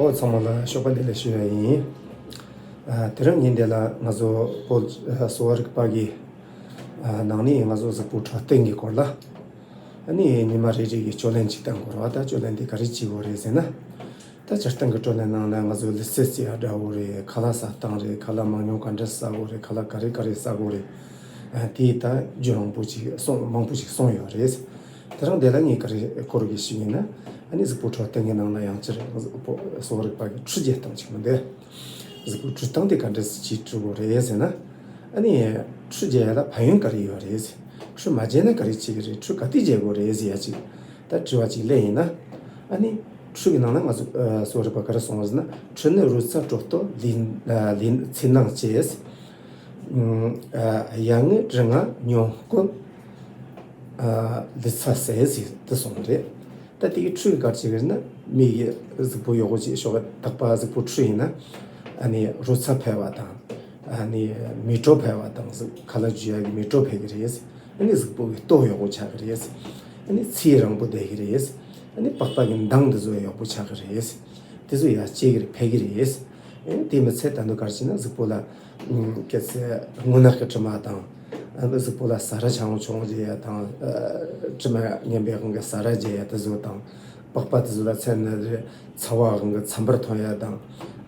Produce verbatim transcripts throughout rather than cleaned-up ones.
འོ་ཚང་མ་ལ་ཞོགས་པ་བདེ་ལེགས་ཞུ་ཡ་ཡིན། ཨ། དེ་རིང་ཉིན་དེ་ལ་ང་ཚོ་བོད་གསོ་བ་རིག་པ་གི་ཨ་ནང་ནས་ང་ཚོ་གཟུགས་པོ་འཕྲོད་བསྟེན་གྱི་སྐོར་ལ། ཨ་ནི་ཉི་མ་རེ་རེ་གི་སྤྱོད་ལན་ཅིག་བཏང་དགོས་རེད་བ། ད་སྤྱོད་ལན་དེ་ག་རེ་བྱེད་དགོས་རེད་ཟེར་ན། ད་སྤྱིར་བཏང་གི་སྤྱོད་ལན་ནང་ལ་ང་ཚོ་ལུས་རྩལ་རྩེ་ཡ་འདྲ་བོ་རེད། ཁ་ལག་ཟ་སྟངས་རེད། ཁ་ལག་མང་ཉུང་ག་འདྲ་ཟ་དགོས་རེད། ཁ་ལག་ག་རེ་ག་རེ་ཟ་དགོས་རེད། ཨ། དེ་ད་རྒྱུན་རིང་པོ་ཅིག་གསུངས། མང་པོ་ཅིག་གསུངས་ཡོད་རེད། དེ་རིང་འདི་ལ་ངས་ག་རེ་སྐོར་གི་ཞུ་ཡིན་ན། ཨ་ནི་གཟུགས་པོ་འཕྲོད་བསྟེན་གྱི་ནང་ལ་ཡང་སྤྱིར་གཟུགས་པོ་གསོ་བ་རིག་པ་གི་འཁྲུ་རྒྱག་སྟངས་ཅིག་མི་འདུག་གཟུགས་པོ་འཁྲུ་སྟངས་དེ་ག་འདྲ་ཞིག་འཁྲུ་དགོས་རེད་ཟེར་ན། ཨ་ནི་འཁྲུ་རྒྱག་ཡ་ལ་ཕན་ཡོན་ག་རེ་ཡོད་རེད། འཁྲུ་མ་རྒྱག་ན་ག་རེ་བྱེད་ཀྱི་རེད། འཁྲུ་ག་དུས་རྒྱག་དགོས་རེད་ཟེར་ཡ་ཅིག་ད་དྲི་བ་ཅིག་སླེབས་ཡིན་ན། ཨ་ནི་འཁྲུ་གི་ནང་ན་ང་ཚོ་ཨ་གསོ་བ་རིག་པ་ག་རེ་གསུངས་ཟེར་ན། འཁྲུ་ནི་རོལ་རྩ་དྲོད་གཏོར་ལུས། ཨ་ལུས་ཚིལ་སྣང་བཅས། ཨ་ཡ་ང་རིགས་ལྔ་སྙོམས་སྐོལ། ཨ་ལུས་རྩལ་ཟེར་ཟེར་དེ་གསུངས་རེད། ད་དེ་གི་འཁྲུ་གི་ག་རེ་བྱེད་ཀྱི་རེད་ན། མི་གི་གཟུགས་པོ་ཡག་པོ་ཅིག་ཞོགས་པ་རྟག་པར་གཟུགས་པོ་འཁྲུ་ཡིན་ན། ཨ་ནི་རོལ་རྩ་འཕེལ་བ་དང་། ཨ་ནི་མེ་དྲོད་འཕེལ་བ་དང་། གཟུགས་ཁ་ལག་འཇུ་ཡ་གི་མེ་དྲོད་འཕེལ་གི་རེད། ཨ་ནི་གཟུགས་པོ་གི་སྟོབས་ཡག་པོ་ཆགས་གི་རེད། ཨ་ནི་ཚེ་རིང་པོ་བསྡད་གི་རེད། ཨ་ནི་པགས་པ་གི་མདངས་དེ་ཚོ་ཡག་པོ་ཆགས་གི་རེད། དེ་ཚོ་ཡར་སྐྱེ་གི་རེད། འཕེལ་གི་རེད། ཨ་ནི་དེ་མི་ཚད་ད་དུང་ག་རེ་བྱེད་ན། གཟུགས་པོ་ལ་ཨ་གལ་སྲིད་རྔུལ་ནག་གི་དྲི་མ་དང་། ཨ་གཟུགས་པོ་ལ་ཟ་ར་ཆང་ཆུང་བྱེད་ཡ་དང་། ཨ་དྲི་མ་ངན་པའི་དབང་གིས་ཟ་ར་བྱེད་ཡ་དེ་ཚོ་དང་། པགས་པ་དེ་ཚོ་ལ་མཚོན་ན་རེད། ཚ་བའི་དབང་གིས་ཚ་འབར་ཐོན་ཡ་དང་།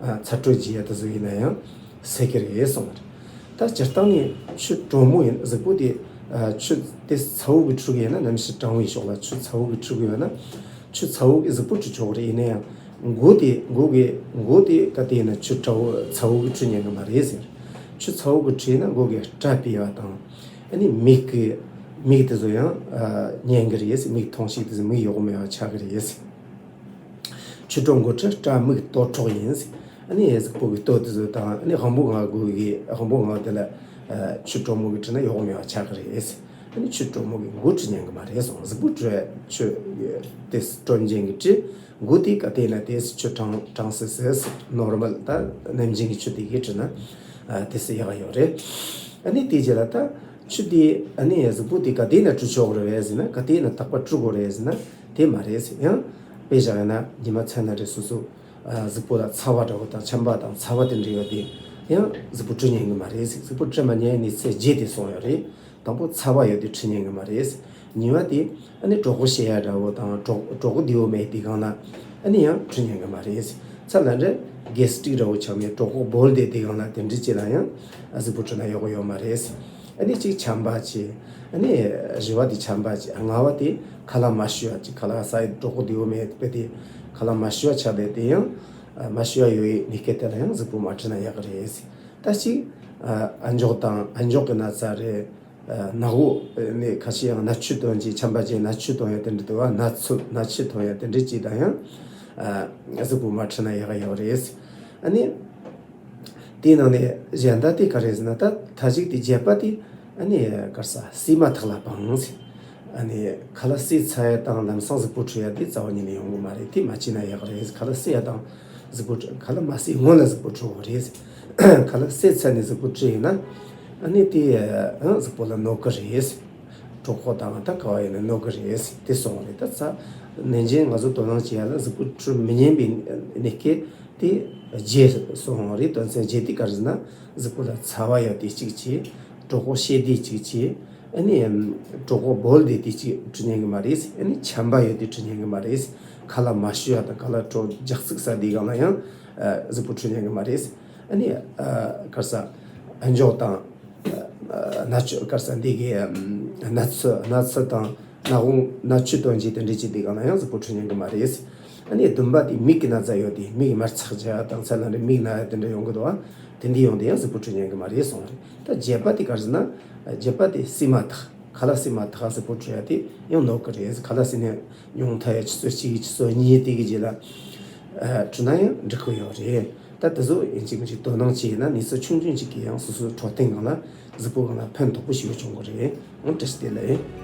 ཨ་ཚ་དྲོད་རྒྱས་ཡ་དེ་ཚོ་ཡིན་ན་ཡང་སེལ་གི་རེད་གསུངས་པ་རེད། ད་སྤྱིར་བཏང་ནས་ཆུ་དྲང་མོ་ཡིན། གཟུགས་པོ་དེ་ཨ་ཆུ་དེ་ཚ་བོ་གིས་འཁྲུ་གི་ཡོད་ན། གནམ་གཤིས་གྲང་བའི་ཕྱོགས་ལ་ཆུ་ཚ་བོ་གིས་འཁྲུ་གི་ཡོད་ན། ཆུ་ཚ་བོ་གིས་གཟུགས་པོ་འཁྲུ་ཆོག་གི་རེད། ཡིན་ན་ཡང་མགོ་དེ་མགོ་གི་མགོ་དེ་ག་དུས་ཡིན་ན་ཆུ་དྲང་བོ་ཚ་བོ་གིས་འཁྲུ་ཉན་གི་མ་རེད་ཟེར། ཆུ་ཚ་བོ་གིས་འཁྲུ་ན་མགོ་གི་སྐྲ་འཕེལ་བ་དང་། ཨ་ནི་མིག་གི་མིག་དེ་ཚོ་ཡང་ཨ་ཉན་གི་རེད། མིག་མཐོང་ཤེས་དེ་ཚོ་མིག་ཡག་པོ་མེད་པ་ཆགས་གི་རེད། ཆུ་དྲང་མགོ་འཁྲུ་སྐྲ་མིག་ལྟོ་འཕྲོག་ཡིན། ཨ་ནི་གཟུགས་པོ་གི་ལྟོ་དེ་ཚོ་དང་། ཨ་ནི་དབང་པོ་ལྔ་དགུ་གི་དབང་པོ་ལྔ་དེ་ལ་ཨ་ཆུ་དྲང་མོ་གིས་འཁྲུ་ན་ཡག་པོ་མེད་པ་ཆགས་གི་རེད། ཨ་ནི་ཆུ་དྲང་མོ་གིས་མགོ་འཁྲུ་ཉན་གི་མ་རེད་གསུངས། གཟུགས་པོ་འཁྲུ་ཆུ་དེ་དྲང་ཉན་གི་འཁྲུ། མགོ་དེ་ག་དུས་ན་དེ་ཆུ་དྲང་དྲང་སི་སི་ནོར་མལ་ད་ནམ་རྒྱུན་གྱི་ཆུ་དེ་གིས་འཁྲུ་ན་ཨ་དེ་སི་ཡག་ཡོད་རེད། ཨ་ནི་དེ་རྗེས་ལ་ད་ཆུ་དེ་ཨ་ནི་གཟུགས་པོ་དེ་ག་དུས་ན་བཀྲུ་ཆོག་རེད་ཟེར་ན། ག་དུས་ན་རྟག་པར་བཀྲུ་དགོས་རེད་ཟེར་ན། དེ་མ་རེད་ཟེར། ཡང་དཔེ་བཞག་ཡིན་ན་ཉི་མ་མཚན་ན་རེ་སོ་སོ་ཨ་གཟུགས་པོ་ལ་ཚ་བ་འདྲ་བོ་དང་ཆམ་པ་དང་ཚ་བ་དེ་འདྲ་ཡོད་དེ་ཡང་གཟུགས་པོ་བཀྲུ་ཉན་གི་མ་རེད་ཟེར། གཟུགས་པོ་བཀྲུ་མ་ཉན་ནི་ཚེ་རྗེས་དེ་སོང་ཡོད་རེད། དང་པོ་ཚ་བ་ཡོད་དེ་འཁྲུ་ཉན་གི་མ་རེད། གཉིས་པ་དེ་ཨ་ནི་གྲོད་ཁོག་བཤལ་ཡ་འདྲ་བོ་དང་། གྲོད་གྲོད་ཁོག་བདེ་བོ་མེད་དེ་སྒང་ལ་ཨ་ནི་ཡང་འཁྲུ་ཉན་གི་མ་རེད། ཚ་ལ་འདྲ་གེ་སི་ཊིག་འདྲ་བོ་ཆགས་ནས་གྲོད་ཁོག་སྦོལ་དེ་དེ་སྒང་ལ་དེ་འདྲ་ཅིག་ལ་ཡང་ཨ་གཟུགས་པོ་བཀྲུ་ན་ཡག་པོ་ཡོད་མ་རེད། ཨ་ནི་གཅིག་ཆམ་པ་བྱེད། ཨ་ནི་བཞི་བ་དེ་ཆམ་པ་བྱེད། ལྔ་བ་དེ་ཁ་ལག་མ་ཞུ་བ་བྱེད། ཁ་ལག་ཟ་ཡི་གྲོད་ཁོག་བདེ་བོ་མེད་པ་དེ་ཁ་ལག་མ་ཞུ་བ་ཆགས་དེ་དེ་ཡང་ཨ་མ་ཞུ་བ་ཡོད་ཡི་ནི་སྐད་དེ་ལ་ཡང་གཟུགས་པོ་མ་བཀྲུ་ན་ཡག་གི་རེད། ད་གཅིག་ཨ་ཨ་མཆོག་དང་། ཨ་མཆོག་གི་ན་ཚ་རེད། ཨ་ན་འོ་ནི་ཁ་ཤས་ཡང་ན་ཆུ་བཏོན་བྱེད། ཆམ་པ་བྱེད། ན་ཆུ་བཏོན་ཡ་དེ་འདྲ་འདུག་བ། ན་ཚུབ་ན་ཆུ་བཏོན་ཡ་དེ་འདྲ་ཅིག་དང་ཡང་ཨ་གཟུགས་པོ་མ་བཀྲུ་ན་ཡག་གི་ཡོད་རེད། ཨ་ནི་དེའི་ནང་ནས་གཞན་དག་དེ་ག་རེ་ཟེར་ན། ད་མཐའ་གཅིག་དེ་བརྒྱད་པ་དེ་ཨ་ནི་ག་རེ་ཟ། བསིལ་མ་ཐག་ལ་སྦངས་ཟེར། ཨ་ནི་ཁ་ལག་བསྲེས་ཚར་ཡ་དང་ལམ་སང་གཟུགས་པོ་འཁྲུ་ཡ་དེ་རྩ་བ་ཉིད་ནས་ཡོང་གི་མ་རེད། དེ་མ་བྱས་ན་ཡག་གི་རེད། ཁ་ལག་བསྲེས་ཡ་དང་གཟུགས་པོ་འཁྲུ། ཁ་ལག་མ་བསྲེས་སྔོན་ལ་གཟུགས་པོ་འཁྲུ་དགོས་རེད། ཁ་ལག་བསྲེས་ཚར་ནས་གཟུགས་པོ་འཁྲུ་ཡིན་ན་ཨ་ནི་དེ་ཨ་གཟུགས་པོ་ལ་གནོད་གི་རེད། གྲོད་ཁོག་དང་ད་ག་བ་ཡིན་ན་གནོད་གི་རེད། དེ་སོང་རེད། ད་ཚ་ནན་ཅན་ང་ཚོ་དོ་སྣང་བྱེད་ཡ་ལ་གཟུགས་པོ་འཁྲུ་མི་ཉན་པའི་ནི་སྐད་དེ་བརྒྱད་སོང་རེད། དོན་ཚན་བརྒྱད་དེ་ག་རེ་ཟེར་ན། གཟུགས་པོ་ལ་ཚ་བ་ཡོད་དེ་གཅིག་བྱས། གྲོད་ཁོག་བཤལ་དེ་གཅིག་བྱས། ཨ་ནི་གྲོད་ཁོག་སྦོལ་དེ་དེ་གཅིག་འཁྲུ་ཉན་གི་མ་རེད། ཨ་ནི་ཆམ་པ་ཡོད་དེ་འཁྲུ་ཉན་གི་མ་རེད། ཁ་ལག་མ་ཞུ་བ་དང་ཁ་ལག་དྲོ་རྒྱག་ཚིག་ཟ་དེ་སྒང་ལ་ཡང་ཨ་གཟུགས་པོ་འཁྲུ་ཉན་གི་མ་རེད། ཨ་ནི་ཨ་ག་རེ་ཟ། ཨ་མཆོག་དང་ཨ་ན་ཆུ་ག་རེ་ཟ། འདི་གི་ཨ་ན་ཚུ་ན་ཚུ་དང་ན་འོ་ན་ཆུ་བཏོན་བྱེད་དེ་འདྲ་བྱེད་དེ་སྒང་ལ་ཡང་གཟུགས་པོ་འཁྲུ་ཉན་གི་མ་རེད། ཨ་ནི་བདུན་པ་དེ་མིག་གི་ན་ཚ་ཡོད་དེ་མིག་དམར་ཚག་བྱ་དང་ཚ་ལ་རེ་མིག་ན་ཡ་དེ་འདྲ་ཡོང་གི་འདུག་བ། དེ་འདི་ཡོང་དེ་ཡང་གཟུགས་པོ་འཁྲུ་ཉན་གི་མ་རེད་གསུངས་རེད། ད་བརྒྱད་པ་དེ་ག་རེ་ཟེར་ན། བརྒྱད་པ་དེ་བསིལ་མ་ཐག་ཁ་ལག་བསིལ་མ་ཐག་གཟུགས་པོ་འཁྲུ་ཡ་དེ་ཡང་གནོད་གི་རེད། ཁ་ལག་བསིལ་ནས་ཉུང་མཐའ་ཡ་ཆུ་ཚོད་གཅིག་ཆུ་ཚོད་གཉིས་དེ་གི་རྗེས་ལ་ཨ་འཁྲུ་ན་ཡང་འགྲིག་གི་ཡོད་རེད། ད་དེ་ཚོ་ཡིན་གཅིག་མིན་གཅིག་དོ་སྣང་བྱས་ན་ནི་ཚོ་ཆུང་ཆུང་གཅིག་གིས་ཡང་སོ་སོའི་འཕྲོད་བསྟེན་སྒང་ལ་གཟུགས་པོ་སྒང་ལ་ཕན་ཐོགས་པོ་ཞིག་བྱུང་གི་རེད། ཨང་བཀྲ་ཤིས་བདེ་ལེགས།